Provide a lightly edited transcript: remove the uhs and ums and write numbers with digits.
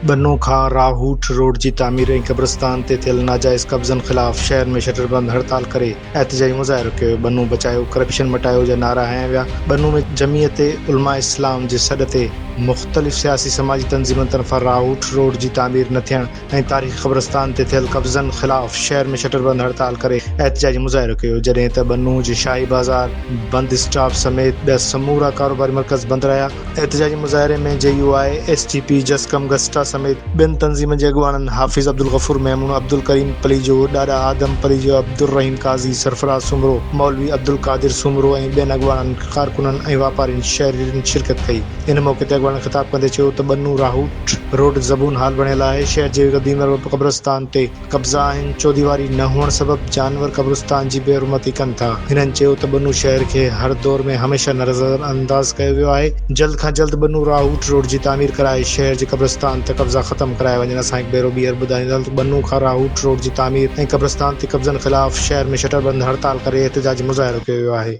ٻنو کان راهوٺ روڊ جي تعمير ۽ قبرستان تي ٿيل ناجائز قبضن خلاف شهر ۾ شٽر بند هڙتال ڪري احتجاجي مظاهرو ڪيو ويو، ٻنو بچايو، ڪرپشن مٽايو جا نعرا هنيا ويا، ٻنو ۾ جمعيت علماء اسلام جي سڏ تي مختلف سياسي سماجي تنظيمن طرفان راهوٺ روڊ جي تعمير نه ٿيڻ ۽ تاريخي قبرستان تي ٿيل قبضن خلاف شهر ۾ شٽر بند هڙتال ڪري احتجاجي مظاهرو ڪيو، جڏهن ته ٻنو جي شاهي بازار، بند اسٽاپ سميت ٻيا سمورا ڪاروباري مرڪز بند رهيا. احتجاجي مظاهري ۾ J U I, S T P, جسقم، گسٽا سميت ٻين تنظيمن جي اڳواڻن حافظ عبدالغفور ميمڻ، عبدالڪريم پليجو، ڏاڏا آدم پليجو، عبدالرحيم قاضي، سرفراز سومرو، مولوي عبدالقادر سومرو ۽ ٻين اڳواڻن، ڪارڪنن ۽ واپارين شهرين شرڪت ڪئي. ان موقعي تي اڳواڻن خطاب ڪندي چيو ته ٻنو راهوٺ روڊ زبون حال بڻيل آهي، شهر جي قديم قبرستان تي قبضا آهن، چوديواري نه هئڻ سبب جانور قبرستان جي بي حرمتي ڪن ٿا. هنن چيو ته ٻنو شهر کي هر دور ۾ هميشه نظر انداز ڪيو ويو آهي، جلد کان جلد ٻنو راهوٽ روڊ جي تعمير ڪرائي شهر جي قبرستان تي قبضا ختم ڪرايا وڃن، اسان هڪ ڀيرو ٻيهر ٻڌائينداسين ته ٻنو کان راهوٽ روڊ جي تعمير ۽ قبرستان تي قبضن خلاف شهر ۾ شٽر بند هڙتال ڪري احتجاجي مظاهرو ڪيو ويو آهي.